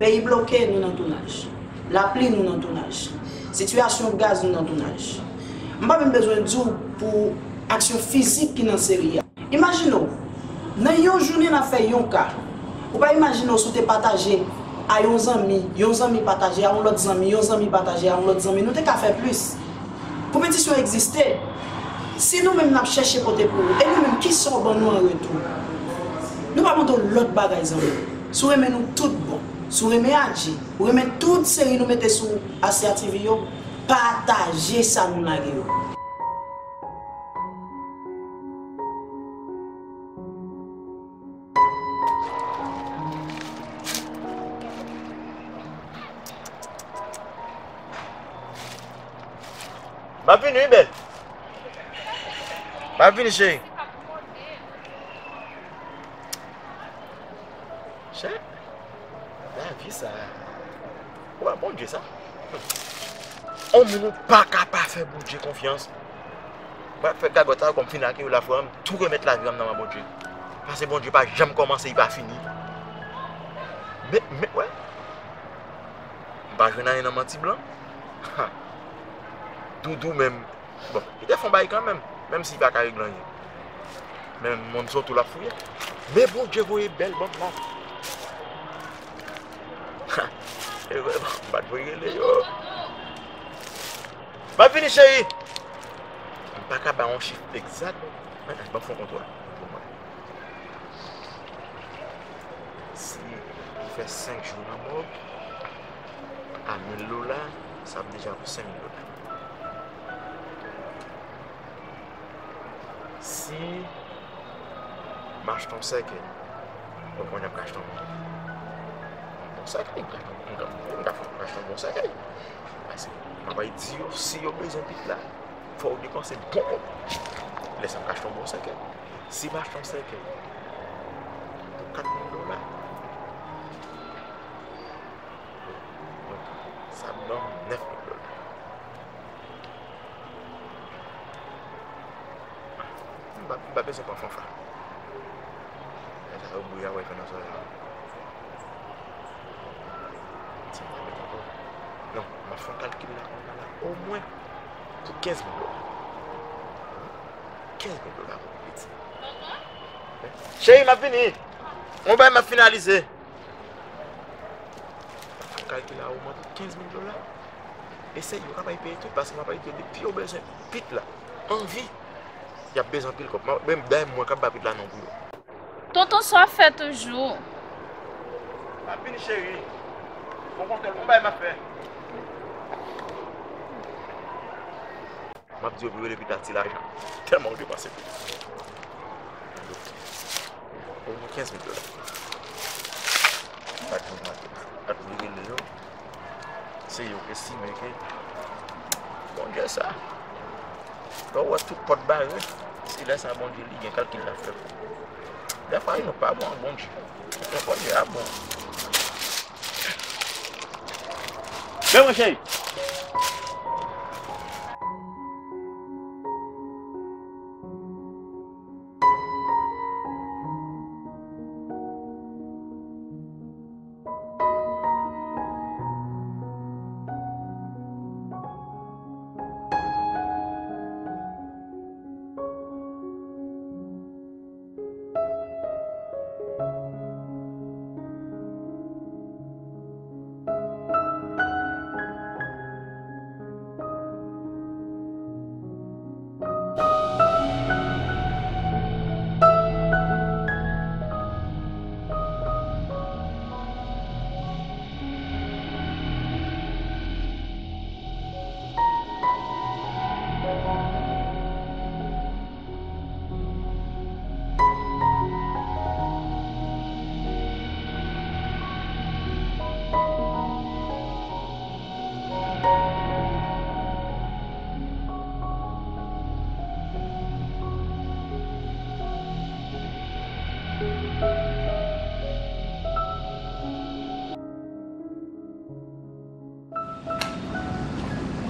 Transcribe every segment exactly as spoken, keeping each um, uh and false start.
Peyi bloke, nou nan tounaj. Lapli, nou nan tounaj. Sitiyasyon gaz, nou nan tounaj. M pa menm bezwen di w pou aksyon fizik ki nan seri a. Imajine w, nan yon jounen n ap fè yon ka. Ou pa imajine w si w te pataje a yon zanmi, yon zanmi pataje a yon lòt zanmi, yon zanmi pataje a yon lòt zanmi, nou te ka fè plis. Konpetisyon egziste. Si nou menm n ap chèche pote pou ou, e nou menm, kisa w ban nou an retou? Nou pa mande w lòt bagay, zanmi. Si w renmen nou tout bon, si w renmen Adji, ou renmen tout seri nou mete sou Asia T V yo, pataje sa nou lage yo. M ap vini, wi, bèl. M ap vini, cheri. Chè, lavi sa. Ou wè Bondye sa? On moun ou pa ka pa fè Bondye konfyans. Mwen ap fè gagòt sa, kòm fin ak yo la, frè m, tou remèt lavi m nan men Bondye. Paske Bondye pa janm kòmanse, li pa fini. Men, men, wè. M pa jwenn anyen nan manti blan. Ha. Doudou menm. Bon, li te fè yon bagay kanmenm, menm si li pa ka regle anyen. Men moun sòt tou l ap fouye. Men Bondye voye bèl banm la. Ha. E vre, m pa t voye rele yo. M ap vini, cheri. M pa ka ba yon chif egzak. Men, ban m fè yon kontwòl pou mwen. Si li fè senk jou nan mòg, a mil dola, sa ap deja pou senk mil dola. Si m achte yon sèkèy, bon, mwen ap achte yon bon sèkèy, m ka, m ka, m ka, m ka achte yon bon sèkèy. Paske m ap di yo, si yo bezwen pit la, fò w depanse bon kòb. Lè sa m ka achte yon bon sèkèy. Si m achte yon sèkèy pou kat mil dola, donk, sa ban m nèf mil dola. M pa, m pa bezwen pran fanfa. Lè sa yo bri a, w ap fè nan zòrèy la. Ti mwen met ankò. Non, m ap fè yon kalkil la, kounye a la, omwen pou kenz mil dola. Kenz mil dola pou piti. Cheri, m ap vini. Yon bagay m ap finalize. M ap fè yon kalkil la, omwen pou kenz mil dola. E se yo k ap peye tout, paske m ap peye tout depi yo bezwen pit la. Anvi. Y ap bezwen anpil kòb. Mwen, dayè mwen k ap ba pit la non pou yo. Tonton, sa w ap fè toujou? M ap vini, cheri. Bon, kontèl, bon bagay m ap fè. M ap di yo pou yo rele pita Ti Lajan. Tèlman yo depanse pou li. Omwen kenz mil dola. Pa t janm mande. Pa t vle rele yo. Se yo k estime ke Bondye sa. Lè w wè tout pòt bare, se lè sa Bondye li gen kalkil l ap fè pou ou. Dèfwa nou pa bon ak Bondye. Men Bondye a bon. Men mwen cheri.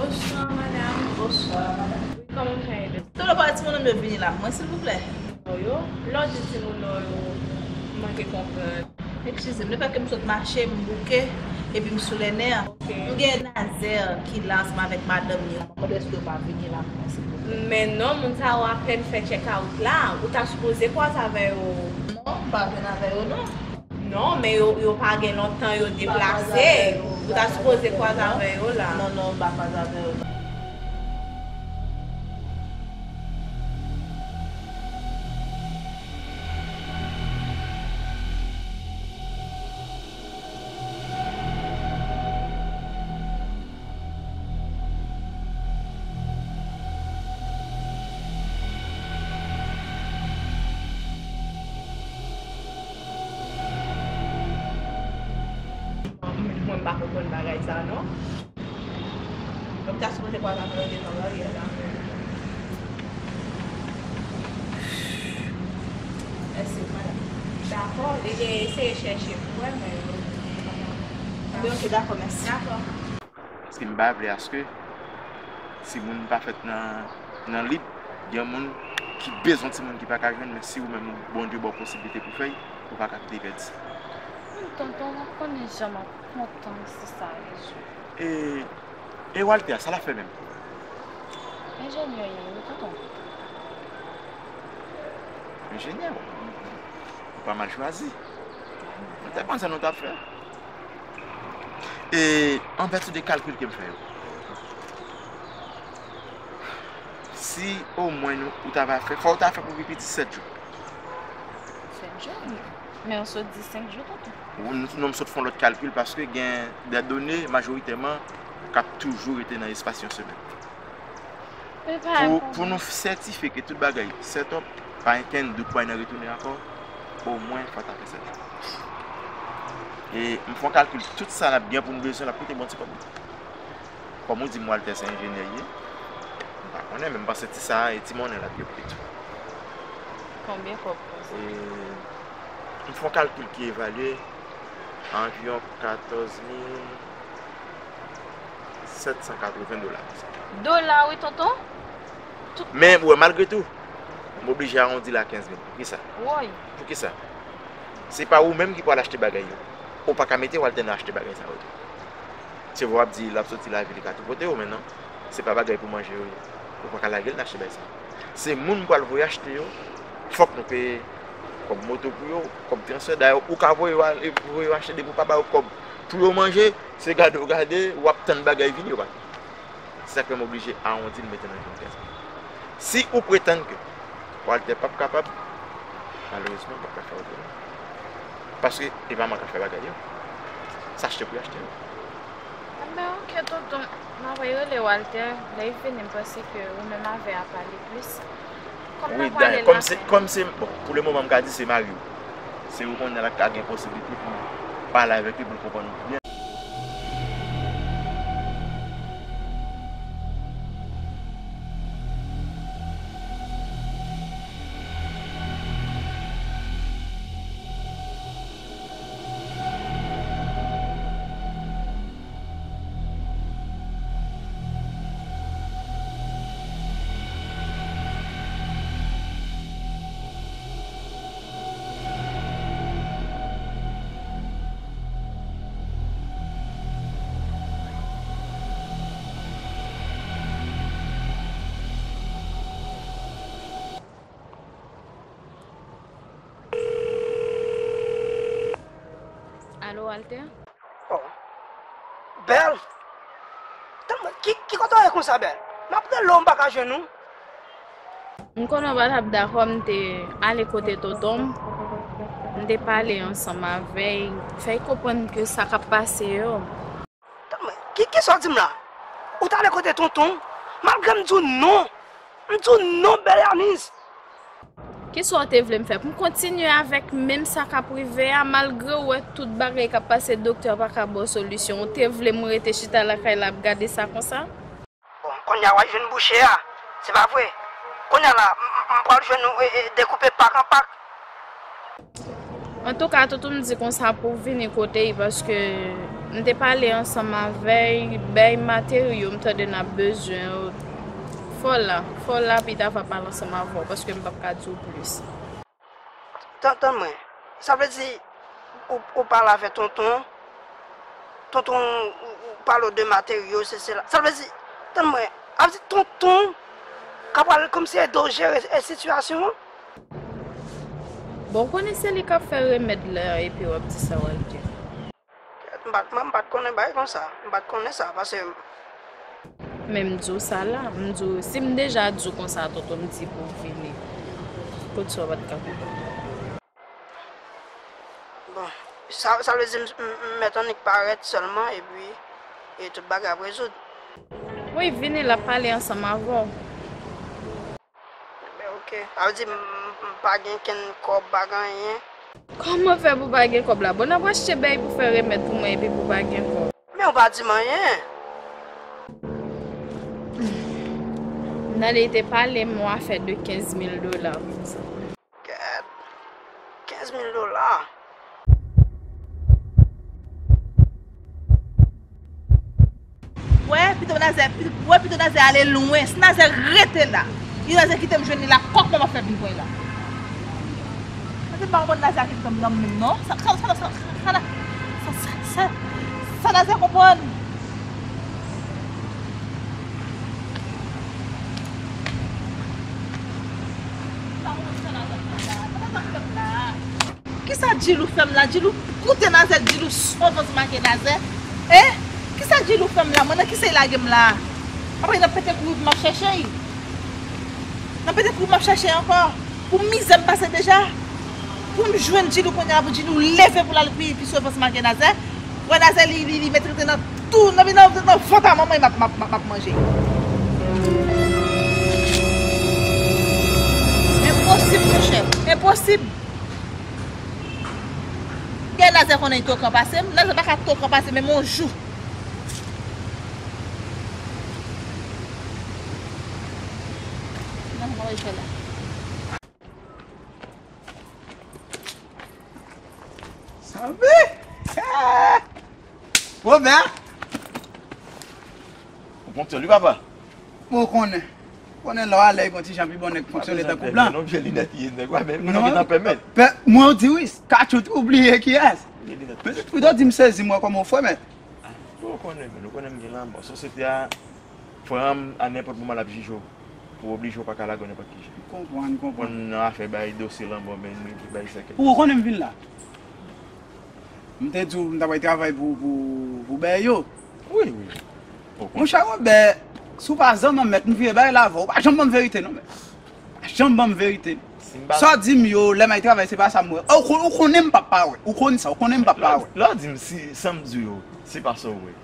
Bonswa, madanm. Bonswa, madanm. Kòman m ka ede w? Tonton, pale timoun nan, yo vini la pou mwen, silvouplè. Yo, lè w di timoun nan yo, m manke konprann. Eskize m, le fè ke m sot mache, m bouke, epi m sou lè nè. M gen Nazaire ki la ansanm avèk madanm li. Mwen mande èske yo pa vini la pou mwen, silvouplè. Men non, moun sa yo apèn fè check out la. Ou ta sipoze kwaze avè yo. Non, m pa jwenn avè yo, non. Non, men yo, yo pa gen lontan yo deplase. Ou ta sipoze kwaze avè yo la. Non, non, m pa kwaze avè yo, non. Mwen pa konprann bagay sa non. Donk ta sipoze kwaze avè yo devan laryè la. Mèsi, madanm. Dakò, li te eseye chèche pou wè, men yo. Ebyen, ok, dakò, mèsi. Dakò. Paske m pa vle aske si moun pa fèt nan, nan lib, gen moun ki bezwen timoun ki pa ka jwenn, men si ou menm Bondye ba w posiblite pou fè l, ou pa ka kite l pèdi. Tonton, w ap konnen jan m ap kontan si sa rezon. E, e Walter, sa l ap fè menm? Enjenyè li ye, wi, tonton. Enjenyè, ou pa mal chwazi. Mwen te panse nou t ap fè. E, an vèti de kalkil ke m fè yo, si omwen nou, ou ta va fè, fò ou ta fè pou pi piti sèt jou. Sèt jou? Men ou sot di senk jou, tonton. Ou, nou, nou, m sot fè yon lòt kalkil paske gen de done majoritèman k ap toujou rete nan espas yon semèn. Pou, pou nou sètifye ke tout bagay set up, pa gen kenn dout, pa gen retounen ankò, omwen fò ta fè sèt jou. E m fè yon kalkil, tout sa n ap gen pou nou bezwen, l ap koute bon ti kòb. Kòm ou di m, Walter se enjenyè li ye, m pa konnen, men m panse ti sa a e ti monnen l ap gen pou li tou. Konbyen kòb konsa? E m fè yon kalkil ki evalye anviwon katòz mil sèt san katreven dola konsa. Dola, wi, tonton. Men, ou wè, malgre tou, m oblije awondi l a kenz mil. Poukisa? Woy. Poukisa? Se pa ou menm ki pral achte bagay yo. Ou pa ka mete Walter nan achte bagay sa yo tou. Se vre w ap di l ap soti lavil, li ka tou pote yo, men non. Se pa bagay pou manje yo ye. Ou pa ka lage l nan achte bagay sa yo. Se moun m pral voye achte yo, fòk nou peye kòb moto pou yo, kòb transfè. Dayè, ou ka voye yo al, voye yo achte depi w pa ba yo kòb pou yo manje, se gade w gade, w ap tann bagay vini, yo pa vini. Se sa k fè m oblije awondi l, mete nan kenz mil. Si ou pretann ke Walter p ap kapab, malerezman, m p ap ka fè otrèman. Paske e pa mwen k ap fè bagay yo. Se achte pou y achte yo. Enben, ok, tonton. M ap rele Walter. Lè l vini, m panse ke ou menm avè a pale plis. Kòm n ap prale l la. Wi, dayè, kòm se, kòm se, bon, pou le moman, m ka di se mari w. Se ou konnen l ap ka gen posiblite pou pale avèk li, pou l konprann ou pi byen. Alo, Walter? Oh. Bèl! Tann mwen, ki, ki kote w ye konsa, Bèl? M ap rele w, m pa ka jwenn ou. M konnen w pa t ap dakò, m te ale kote tonton m. M te pale ansanm avè l, fè l konprann ke sa k ap pase yo. Tann mwen, ki, ki sa w di m la? Ou t ale kote tonton w? Malgre m di w non. M di w non, Bèl Yaniz. Kisa w te vle m fè? Pou m kontinye avèk menm sa k ap rive a, malgre w wè tout bagay k ap pase, doktè a pa ka ba w solisyon. Ou te vle m rete chita lakay la ap gade sa konsa? Bon, kounye a w al jwenn bouche a, se pa vre? Kounye a la, m, m, m pral jwenn ou, e, e, dekoupe pak an pak. Antouka, tonton m di konsa pou w vini kote l, paske m te pale ansanm avè l, bay materyo m tande n ap bezwen yo. Fò w la, fò w la, pita va pale ansanm avè w, paske m p ap ka di w plis. Tan-, tann mwen. Sa vle di, Ou, ou pale avè tonton, tonton ou, ou pale w de materyo, se sela. Sa vle di, tann mwen, ap di tonton ka pral kòmsi ede w jere e sitiyasyon an. Bon, w konnen se li k ap fè remèd la epi w ap di sa w al di. M pa t, mwen, m pa t konnen bagay konsa. M pa t konnen sa, paske. Men m di w sa la, m di w, si m deja di w konsa, tonton m di pou w vini. Kot sa w pa t ka konprann? Bon, sa, sa vle di m, m, m mèt annik parèt sèlman, epi, e tout bagay ap rezoud. Wi, vini, l ap pale ansanm avè w. Ebyen, oke. Sa vle di m, m pa gen kenn kòb, pa gen anyen. Kòman fè pou pa gen kòb la? Bon, n ap achte bèy pou fè remèd pou mwen epi pou pa gen kòb. Men ou pa di m anyen. Nan li te pale m yon afè de kenz mil dola konsa. Kèt. Kenz mil dola. Wè, pito Nazè, wè, pito Nazè ale lwen. Si Nazè rete la, li Nazè kite m jwenn li la, kòk mwen m ap fè vin pran la. Mwen te pa konprann Nazè a kite m nan menm non. Sa, sa, sa, sa, sa, sa, sa, sa, sa Nazè konprann. Kisa Djilou fè m la? Djilou, koute Nazè, Djilou sovans make Nazè. Hein? Kisa Djilou fè m la? Mwen nan kisa l lage m la? Apre nan pete kouri pou m ap chèche l. Nan pete kouri pou m ap chèche l ankò. Pou mizè m pase deja. Pou m jwenn Djilou kounye a, pou Djilou leve pou l al pi, pi sovans make Nazè. Wè Nazè li, li, li mete l nan tou, nan, nan, nan vant a manman l m ap, m ap, m ap, m ap manje. Enposib, monchè. Enposib. Gen Nazè konnen li tokan pase m. Nazè pa ka tokan pase m menm yon jou. Nan mwen fè la. Sanble. Wobè. Ou ponktyèl wi papa. Bon ou konnen. Konnen lè w alèz yon ti jan pi bon nèg fonksyone tankou blan. Non vye linèt li ye nèg wa men nou gen nan pèmèt. Mwen w di wi, katchout ou bliye kiyès. Petèt ou ta di m sezi m wè kòman w fè mèt. Ou konnen men, ou konnen m gen lanmò. Sosyete a, frè m a nenpòt moman l ap jije w. Pou oblije w pa ka lage w nenpòt ki jan. M konprann, m konprann. Konn nan afè bay dosye lanmò men nou ki bay sèkèy. Ou konnen m vin la. M te di w m ta pral travay pou, pou, pou bèy yo. Wi, wi. Monchè Wobè, si w pa zanmi m mèt m vire bagay la avè w. Ou pa janm ban m verite non mèt. Pa janm ban m verite. Sa w di m yo, lè m al travay se pa sa m wè. Ou, ou konnen m p ap pa wè. Ou konn sa, ou konnen m p ap pa wè. Lè w di m si, sa m di w yo, se pa sa w wè.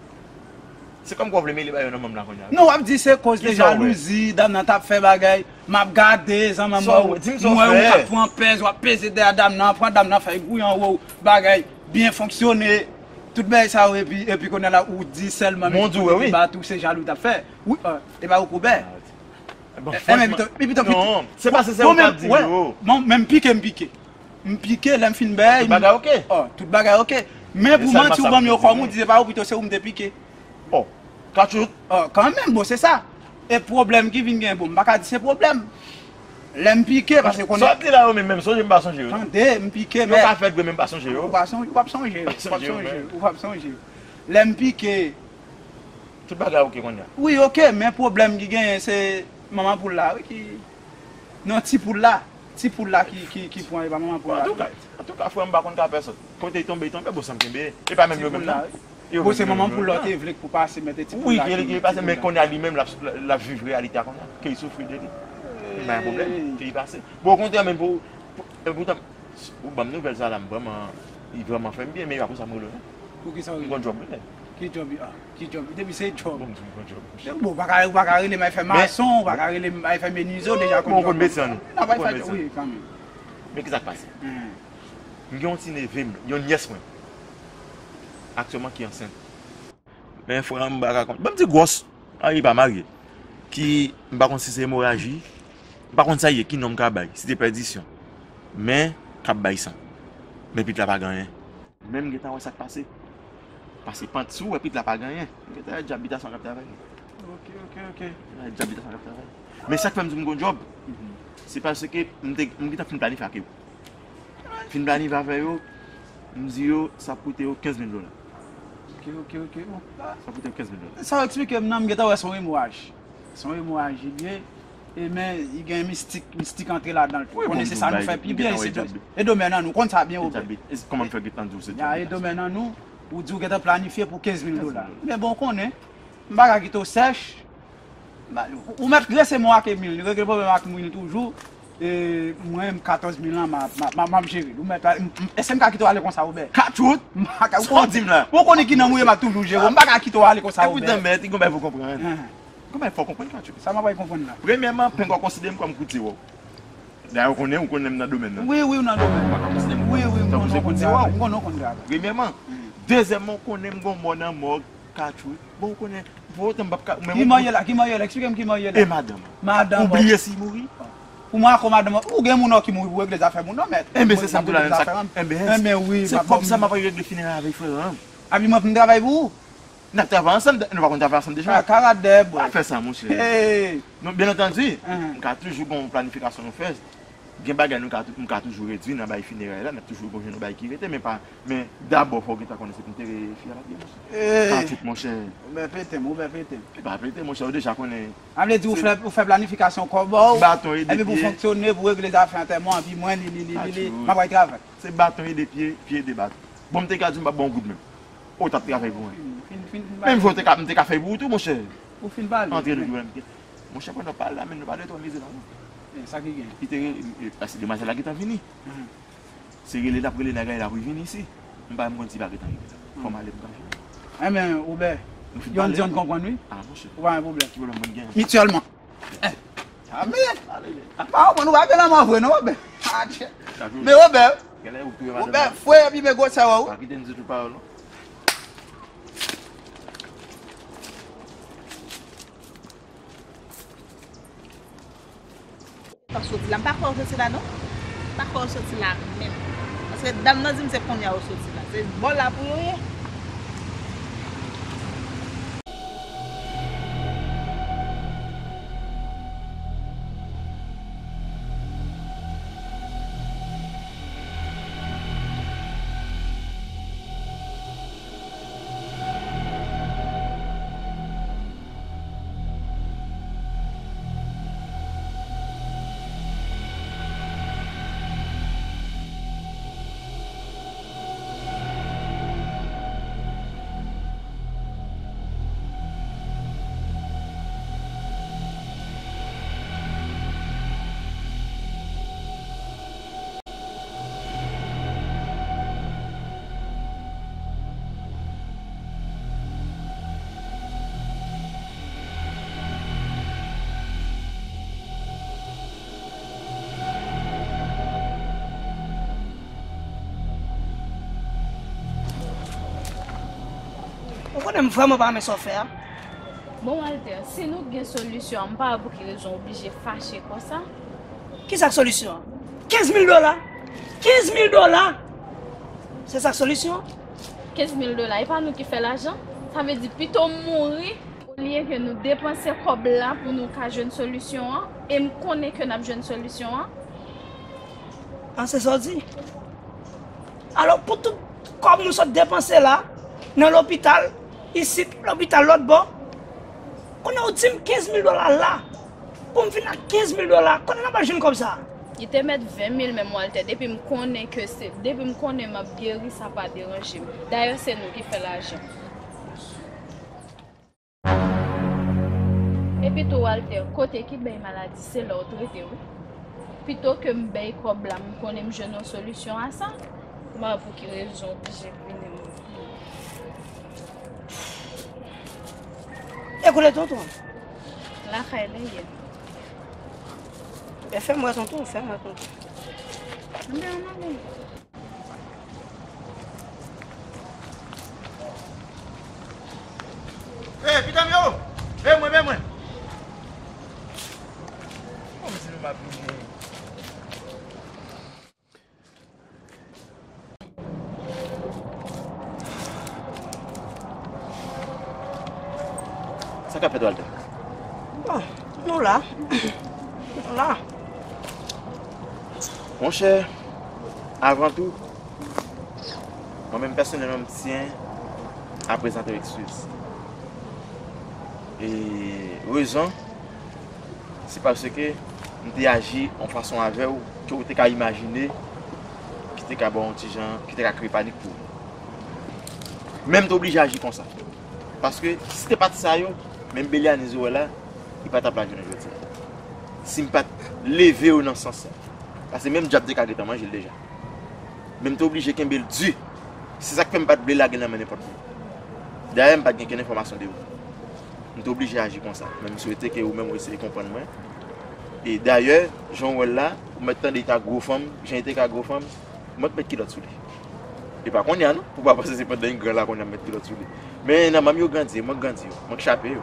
Se kòm kwa w vle mele bagay yo nan men m la kounye a. Non, w ap di se koz de jalouzi, dam nan t ap fè bagay, m ap gade, zanmi m wè w, m wè w ap pran pèz, w ap peze dèyè dam nan, pran dam nan fè gouye anwo w, bagay byen fonksyone, tout bagay sa yo, epi, epi kounye a la ou di sèlman, men tout moun ki ba tou se jalou t ap fè. Wi, e pa ou k ouvè. Enben, pito, pito, pito. Non, se pa se, se ou k ap di yo. Bon, men m pike, m pike. M pike, lè m fin bay. Tout bagay oke. Oh, tout bagay oke. Men pou manti ou ban m yo kòm ou di se pa ou pito se ou m te pike. Oh, katchout. Oh, kanmenm, bon, se sa. E pwoblèm ki vin gen, bon, m pa ka di se pwoblèm. Lè m pike, paske konnen. Sa w ap di la yo menm, menm sonje m pa sonje yo. Tande, m pike, men. Yo ka fèt vre, men m pa sonje yo. Ou pa sonje, ou p ap sonje yo. Ou p ap sonje yo. Ou p ap sonje yo. Lè m pike. Tout bagay oke kounye a. Wi, oke, men pwoblèm ki genyen, se manman poul la, wi, ki. Non, ti poul la. Ti poul la ki, ki, ki pran, e pa manman poul la. Antouka, antouka, frè m pa konn ka pèsòn. Kote l tonbe, l tonbe, bon, sa m kenbe. E pa menm yo menm non. Bon, se manman poul la te vle k pou pase, men te ti poul la ki pase, men kounye a li menm, l ap, l ap viv reyalite a kounye a. Ke l soufri de li. M pa gen pwoblèm, ke l pase. Bon, okontrè, menm pou, pou, e poutan, ou ban m nouvèl sa la, m vrèman, li vrèman fè m byen, men e pa pou sa m rele w non. Poukisa w rele m? M gon djòb wi nèg. Ki djòb? Ah, ki djòb? Depi se djòb. Bon, m di m gon djòb. Bon, ou pa ka, ou pa ka rele m al fè mason, ou pa ka rele m al fè menizè, ou deja konn djòb. Bon, ou konn medsen an non. Ou konn medsen an. Wi, kanmenm. Men kisa k pase? M gen yon ti neve m, yon nyès mwen. Aktyèlman ki ansent. Men frè m pa ka konn. Ban m di gwòs, marye pa marye. Ki, m pa konn si se emoraji, m pa konn sa ye, ki non m ka bay, si se pèdisyon. Men, k ap bay san. Men pitit la pa gen anyen. Men m gentan wè sa k pase. Pase pant sou, wè pitit la pa gen anyen. M gentan wè djab bitasyon k ap travay. Ok, ok, ok. Djab bitasyon k ap travay. Men sa k fè m di m gon djòb, se paske m te, m gentan fin planifye ak yo. Fin planifye avè yo. M di yo, sa ap koute yo kenz mil dola. Ok, ok, ok. Bon, sa ap koute yo kenz mil dola. Sa w eksplike m nan, m gentan wè se yon emoraj. Se yon emoraj li ye. E men, li gen mistik, mistik antre ladan l tou. Wi, konnen se sa nou fè pi byen, e domèn an nou. Konn sa byen, Wobè. Kòman m fè gentan di w se domèn an nou, ou di w gentan planifye pou kenz mil dola. Men bon, konnen, m pa ka kite w sèch. Ou mèt grese mwen ak Emil, nou regle pwoblèm ak Emil toujou. E mwen, m katòz mil lan, m a, m a, m a, m ap jere l. Ou mèt, m, m, èske m ka kite w ale konsa, Wobè? Katchout! M pa ka, ou konnen ki nanm ou ye, m ap toujou jere w. M pa ka kite w ale konsa, Wobè. Epoutan, mèt, li gon bagay pou konprann. Gon bagay fò w konprann, Katchout. Sa m ap konprann la? Premyèman, Peng w ap konsidere m kòm kout zewo. Dayè, ou konnen, ou konnen m nan domèn nan. Wi, wi, ou nan domèn. Ou ap konsidere m kòm kout zewo. M konnen w konn travay. Premyèman. Dezyèmman, ou konnen m gon mò nan mòg, Katchout. Bon, ou konnen, pou otan m p ap ka, men ki mò ye la, ki mò ye la, eksplike m ki mò ye la. E madanm. Madanm. Ou bliye si mouri? Pou mwen ankò madanm, ou gen moun ki mouri pou regle zafè moun nan, mèt. Enben, se sa m di w la menm sa. Enben, wi, se kòb sa m ap regle finerè avèk frè an. Epi mwen pou m travay pou ou? N ap travay ansanm, nou pa konn travay ansanm deja? Karat dèyè bwè. Pa fè sa, monchè. Non, byen antandi, m ka toujou gen yon planifikasyon nou fè. Gen bagay nou ka, m ka toujou redui nan bay finerè la, n ap toujou gon jan yon bagay ki rete, men pa, men dabò fò w gentan konnen se pou m tere fi a papye, monchè. Katchout, monchè. Wobè pete m, Wobè pete m. E pa pete, monchè, ou deja konnen. A vle di ou fè, ou fè planifikasyon kòb ou, epi pou fonksyone, pou regle zafè antèman, epi mwen, li, li, li, li, li, m ap al travay. Se baton ede pye, pye ede baton. Bon, m te ka di w m p ap ba w yon goud menm. Ou t ap travay pou mwen. Menm jan w te ka, m te ka fè pou ou tou, monchè. Ou fin pale. Antre nou tou. Monchè, pandan w pale la, men nou pa de twò mize la, non. E, sa ki gen? Li te rele, e, paske demwazèl la gentan vini. Se rele l ap rele nèg la, l ap vini isi. M pa menm konn si pa gentan rive la. Fò m ale pou m ka vini. Enben, Wobè, yon di yon konprann, wi. A, monchè. Ou pa gen pwoblèm. Ki pwoblèm moun gen? Mityèlman. Eh, sa men. Apa, ou konn ou pa gen lanmò vre, non, Wobè? Adje. Men Wobè, Wobè, fwe epi men gwosè wè ou. Pa kite m di tout pawòl, non. Ou soti la, m pa kwè ou soti la non. M pa kwè ou soti la menm. Paske dam nan di m se kounye a ou soti la. Se bò la pou yo ye. Ou konnen m vrèman pa renmen sa w fè a. Bon, Walter, si nou t gen solisyon an, m pa wè pou ki rezon w oblije fache konsa. Kisa k solisyon an? Kenz mil dola! Kenz mil dola! Se sa k solisyon an? Kenz mil dola, e pa nou ki fè lajan? Sa vle di pito m mouri, olye ke nou depanse kòb la pou nou ka jwenn solisyon an, e m konnen ke n ap jwenn solisyon an. A, se sa w di? Alò, pou tout kòb nou sot depanse la, nan lopital, isit, lopital lòt bò, kounye a w di m kenz mil dola la, pou m vin ak kenz mil dola, kote n ap al jwenn kòb sa a? Li te mèt ven mil menm, Walter, depi m konnen ke se, depi m konnen m ap geri, sa pa deranje m. Dayè, se nou ki fè lajan. Epi tou, Walter, kote ki bay maladi, se la w trete, wi. Pito ke m bay kòb la, m konnen m jwenn yon solisyon a sa. M pa wè pou ki rezon w oblije vini. E kote tonton? Lakay li ye. E fè m wè tonton, fè m wè tonton. Anben, ann ale. Ey, pitit mwen yo! Ey, mwen, men mwen! Kòmsi nou pa vini. Sa k ap fèt, Walter? Bon, nou la. Nou la. Monchè, avan tou, Mwen menm pèsonèlman, m tyen a prezante w ekskiz. E rezon, se paske m te aji yon fason avè w ke w te ka imajine, ki te ka ba w yon ti jan, ki te ka kreye panik pou ou. Men m te oblije aji konsa. Paske si te pa t sa yo, menm Belianiz ou wè la, li pa t ap la jounen jodi a. Si m pa t leve yo nan sans sa. Paske menm dyab te ka gentan manje l deja. Men m te oblije kenbe l di. Se sa k fè m pa t vle lage l nan men nenpòt moun. Dayè, m pa t gen kenn enfòmasyon de ou. M te oblije aji konsa. Men m swete ke ou menm ou eseye konprann mwen. E dayè, jan w wè l la, ou mèt tande li ta gwo fanm, jan li te ka gwo fanm, mwen k met kilòt sou li. E pa kounye a non, pou w pa panse se pandan li gran la kounye a m met kilòt sou li. Men nan manm yo grandi, mwen k grandi yo, mwen k chape yo.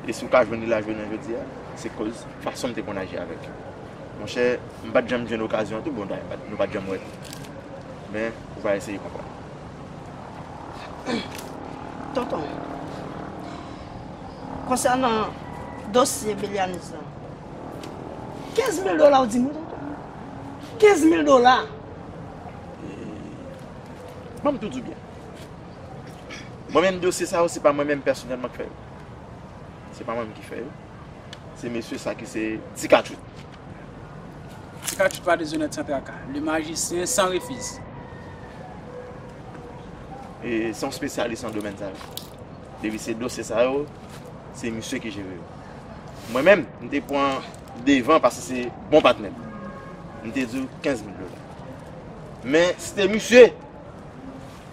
E si w ka jwenn li la jounen jodi a, se koz fason m te konn aji avèk yo. Monchè, m pa t janm jwenn okazyon an tou, bon, dayè, m pa t- nou pa t janm wè tou. Men, ou va eseye konprann. Tonton, konsènan dosye Belianiz lan, kenz mil dola w di m wi, tonton. Kenz mil dola. Ban m tou di w byen. Mwen menm dosye sa yo, se pa mwen menm pèsonèlman k fè yo. Se pa mwen menm ki fè yo. Se mesye sa ki se Ti Katchout. Ti Katchout pa dezonèt san traka. Le magicien sans refiz. E se yon spesyalis nan domèn sa yo. Depi se dosye sa yo, se misye ki jere yo. Mwen menm, m te pran devan paske se bon patnè m. M te di w kenz mil dola. Men si te misye,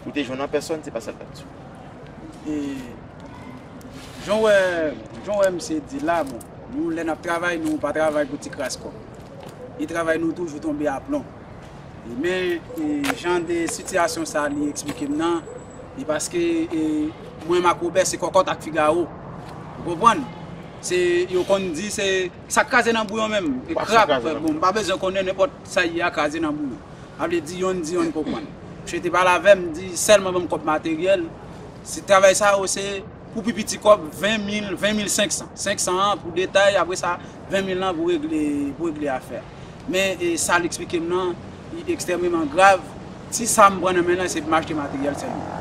ou te jwenn an pèsòn, se pa sa l t ap di w. E jan w wè, jan w wè misye di la, bon, nou lè n ap travay, nou pa travay pou ti kras kòb. E travay nou toujou tonbe aplon. Men e, jan de sitiyasyon sa li eksplike m nan, e paske e, mwen m ak Wobè se kòkòt ak figawo. Ou konprann? Se, yo konn di se sa k kraze nan bouyon menm. E krab, bon, m pa bezwen konnen nenpòt sa ye a kraze nan bouyon. Sa vle di yonn di yonn konprann. Misye te pale avè m, di sèlman ban m kòb materyèl. Se travay sa yo se pou pi piti kòb ven mil, ven mil senk san. Senk san an pou detay, apre sa ven mil lan pou regle, pou regle afè a. Men e, sa l eksplike m nan, li ekstrèmeman grav. Ti sa m pran nan men l lan, se pou m achte materyèl sèlman.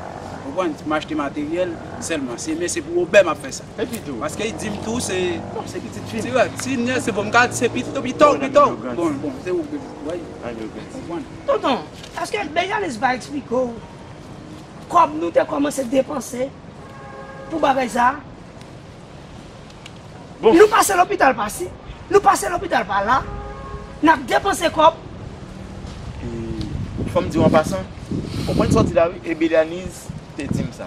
Ou konprann? Pou m achte materyèl sèlman. Se, men se pou Wobè m ap fè sa. Epi tou, Paske li di m tou, se non, se pitit fi m. Ti rèd, ti nèg se pou m ka di se pitit, pito, pito. Bon, bon, se ou ki wè. An yo grandi. Konprann? Tonton, èske Belianiz pa eksplike w kòb nou te kòmanse depanse pou bagay sa a? Bon. Nou pase lopital pa si, nou pase lopital pa la, n ap depanse kòb. E fò m di w an pasan, konprann sa w di la wi, e Belianiz te di m sa.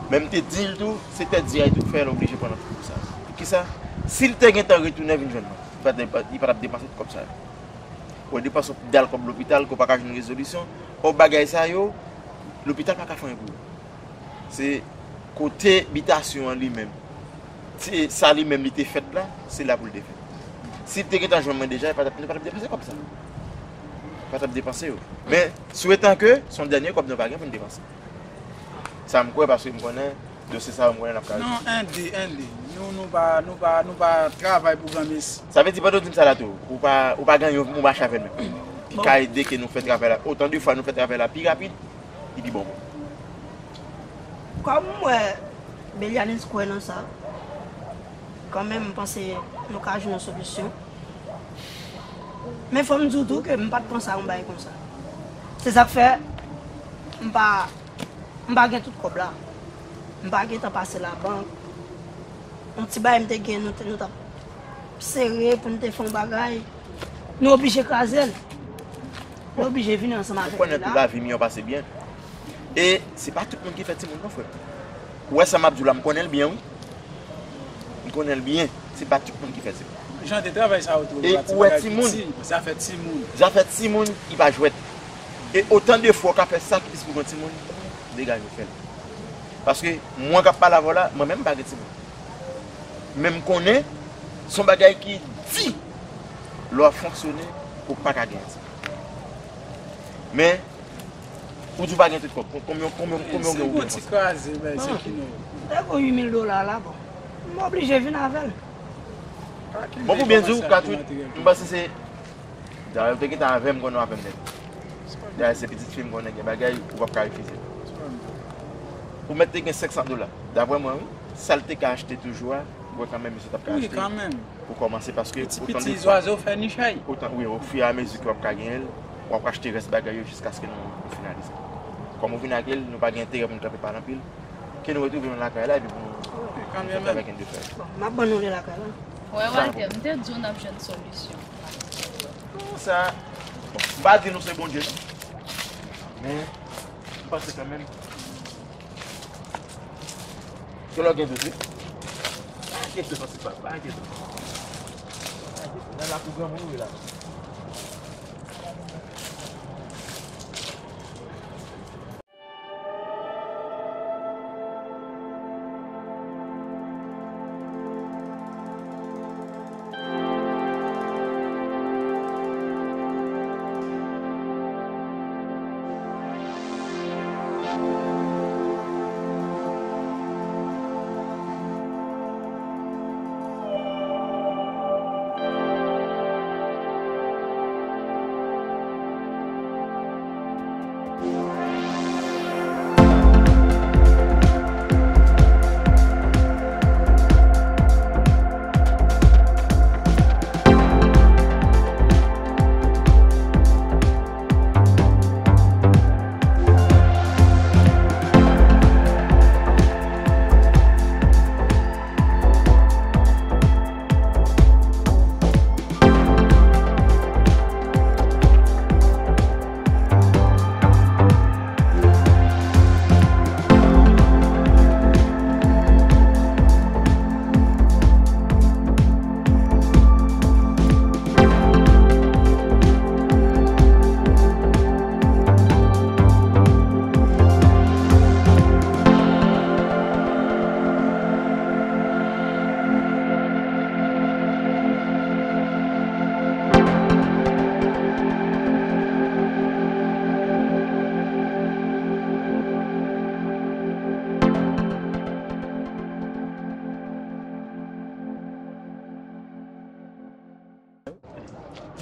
Men m te di l tou, se tèt di a li te fè l oblije pran nan pou sa. Poukisa? Si l te gentan retounen vin jwenn mwen, li pa t, li pa t ap depanse tout kòb sa yo. Ou depanse yon dal kòb lopital ke w pa ka jwenn rezolisyon. Ou bagay sa yo, lopital pa ka fè anyen pou yo. Se kote bitasyon an li menm. Se sa li menm li te fèt la, se la pou l te fèt. Si l te gentan jwenn mwen deja, li pa t ap, nou pa t ap depanse kòb sa. Pa t ap depanse yo. Men, sou etan ke se yon dènye kòb nou pa gen pou n depanse. Sa m kwè paske m konnen dosye sa yo m konnen n ap ka. Non, Andy, Andy. Nou, nou pa, nou pa, nou pa travay pou granmesi. Sa vle di pandan w di m sa la tou, ou pa, ou pa gen yon, yon mache avè l menm. Ki ka ede ke nou fè travay la. Otan de fwa nou fè travay la pi rapid, li pi bon pou nou. Kòm m wè Belianiz kwè nan sa, kanmenm m panse nou ka jwenn yon solisyon. Men fò m di w tou ke m pa t panse a yon bagay konsa. Se sa k fè m pa, m pa gen tout kòb la. M pa gentan pase labank. Yon ti bagay m te gen, nou te, nou t ap sere pou n te fè yon bagay. Nou oblije kraze l. Nou oblije vini ansanm avèk Ou konnen li tou la. Lavi miyò pase byen. E se pa tout moun ki fè timoun non, frè. Ou wè sa m ap di w la, m konnen l byen wi. M konnen l byen. Se pa tout moun ki fè timoun. Jan de travay sa yo tou. E ou wè timoun. Zafè timoun. Zafè timoun, li pa jwèt. E otan de fwa w ka fè sakrifis pou yon timoun, degaje w fè l. Paske mwen k ap pale avè w la, mwen menm m pa gen timoun. Men m konnen se yon bagay ki di lè w ap fonksyone pou w pa ka gen timoun. Men, ou di w pa gen tout kòb. Konbyen, konbyen, konbyen w gen ou gen konsa? Kraze, men se ki nou. Lè gon uit mil dola la, bon. M oblije vin avè l. Bon, pou byen di w, Katwit, m panse se. Dayè, ou te gentan avè m konnen w avè m nèt. Dayè, se pitit fi m konnen gen bagay, ou p ap ka refize. Ou mèt te gen senk san dola. Daprè mwen, wi, sa l te ka achte toujou a, mwen kanmenm, misye t ap ka achte. Wi, kanmenm. Pou kòmanse, paske piti piti, zwazo fè ni chay. Otan, wi, ofiyamezi ke w ap ka genyen l, w ap achte rès bagay yo jiskaske nou, nou finalize. Kòm ou vin ak li, nou pa gen enterè pou nou kanpe pale anpil. Ke nou retwouve nou lakay la, epi pou nou, nou fè travay ki n dwe fè. Bon, m ap ban nou lè lakay la. Wè, Walter, m te di w n ap jwenn solisyon. Non, sa, bon, m pa di nou se Bondye, non. Men, m panse kanmenm. Ke lè w gen dout, wi. Pa enkyete, santi pa, pa enkyete. Pa enkyete. Nan lakou granmoun ou ye la.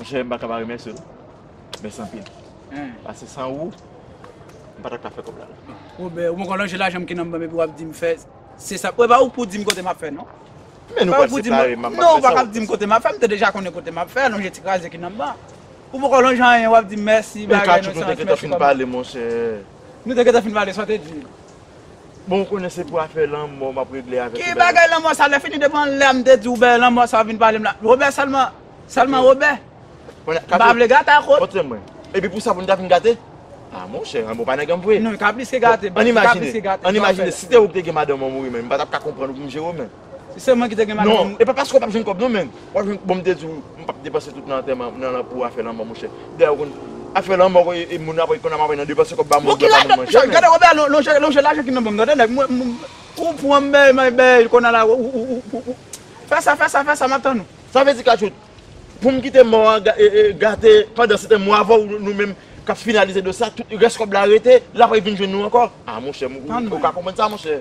Monchè, m pa ka pa remèsye w, non. Mèsi anpil. Paske san ou, m pa t ap ka fè kòb la, la. Wobè, ou poko lonje lajan m ki nan m ban m epi w ap di m fè. Se sa. Wè, pa ou pou di m kote m ap fè, non. Men nou pral separe, m ap fè sa. Non, ou pa ka di m kote m ap fè, m te deja konnen kote m ap fè, lonje ti kraze ki nan m ban. Ou poko lonje anyen, w ap di m mèsi, bagay, non, se yon ti mèsi kòb. Men Kachou, nou te gentan fin pale, monchè. Nou te gentan fin pale, sa w te di. Bon, ou konnen se pou afè lanmò m ap regle avèk ou. Ki bagay lanmò sa? Lè fini depi anlè a m te di w bèl lanmò sa w vin pale m la. Wobè sèlman, sèlman Wobè. M pa vle gate ak ou. Montre mwen. Epi pou sa pou n ta vin gate? A monchè, an bon pa nèg an m vre. Non, li ka plis ke gate. Ann imajine, ann imajine, si te ou ki te gen madanm ou mouri, men m pa t ap ka konprann ou pou m jere w, men. Si se mwen ki te gen madanm. Non, e pa paske w p ap jwenn kòb non, men. W ap jwenn, bon, m te di w, m p ap depanse tout nan antèman, nan, nan pou afè lanmò, monchè. Dayè, ou konn, afè lanmò, e, e moun ap konn ap nan depanse kòb ba moun, ba moun, monchè. Gade, Wobè, lonje, lonje lajan ki nan ban m, tande, nèg, mwen, mwen, ou pran m bèy, mwen bèy, kounye a la, ou, ou, ou, ou, ou, fè sa, fè sa, fè sa, m ap tann ou. Sa vle di, Kachou, pou m kite mò a ga-, e, e, gate pandan se tan mwen avè w, nou menm k ap finalize dosye a, tout rès kòb la rete, l ap vin jwenn nou ankò. A, monchè, ou, ou ka konprann sa, monchè.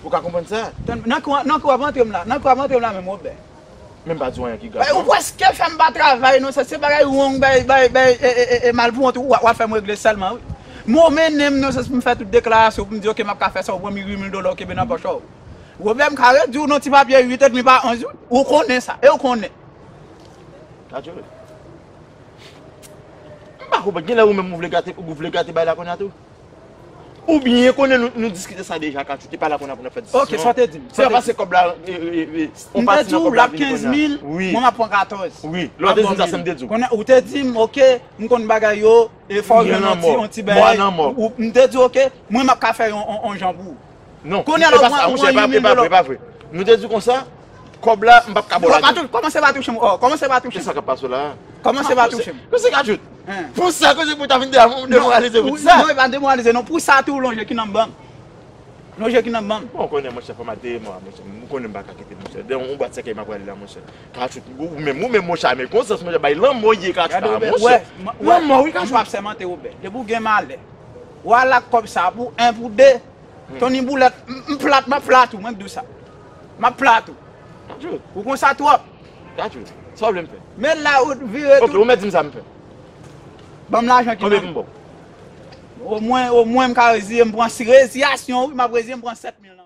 Ou ka konprann sa? Tann, nan kou, nan kou w ap rantre m la, nan kou w ap rantre m la menm, Wobè. Men m pa di w anyen ki grav, non. Ou prèske fè m pa travay, non, se, se bagay wrong, bay, bay, bay, e, e, e, e, malpwont, w, w ap fè m regle sèlman, wi. Men w mennen m, non, se pou m fè tout deklarasyon, pou m di, oke, m ap ka fè sa, ou pran m uit mil dola, w kenbe nan pòch ou. Wobè, m ka redi w, non, ti papye uit edmi pa onz, wi. Ou konnen sa, e ou konnen. Adye. M pa konprann, genlè ou menm ou vle gate, ou vle gate bay la kounye a tou? Ou byen konnen nou, nou diskite sa deja, Kachou, te pale a kounye a pou n ap fè diskisyon. Oke, sa w te di m? Se pa paske kòb la, e, e, e, on pati nan kòb la vini kounye a. M te di w l ap kenz mil, wi, mwen m ap pran katòz. Wi, lè w te di m sa, se m te di w. Kounye a, ou te di m, oke, m konn bagay yo, e fò w jwenn yon ti, yon ti bagay. Mò a nan mò. Ou, m te di w, oke, mwen m ap ka fè yon, yon, yon jan pou ou. Non, kounye a la, ou pran, ou pran uit mil dola. Monchè, e pa, e pa vre, e pa vre. Nou te di konsa, kòb la, m p ap ka ba w lajan. Kòmanse pa touche m, oh, kòmanse pa touche m. Kòmanse pa touche m. Kisa k ap pase la? Kòmanse pa touche m. Mesye Kachou, pou sa ke se pou ta vin demoralize pou sa? Non, e pa demoralize, non. Pou sa tou, lonje ki nan m ban m. Lonje ki nan m ban m. Bon, ou konnen, monchè, fò m al dèyè mò a, monchè. M konnen m pa ka kite, monchè. Dèyè yon bwat sèkèy m ap prale la, monchè. Kachou, ou menm, ou menm, monchè, men konsyans, monchè, bay lanmò ye, Kachou, monchè. Lanmò, wi, Kachou. M p ap sèmante, Wobè. Depi w gen malè, w al ak kòb sa pou en, pou de. Tony Boulèt, m, m plat, m ap plat ou, mwen k di w sa. M ap plat ou. Kachou. Ou konsa twòp. Kachou, sa w vle m fè? Men la, ou vire tou. Oke, ou mèt di m sa m fè. Ban m lajan ki nan. Konbyen pou m ba w? Omwen, omwen m ka reziye, m pran si reziyasyon, wi, m ap reziye, m pran sèt mil.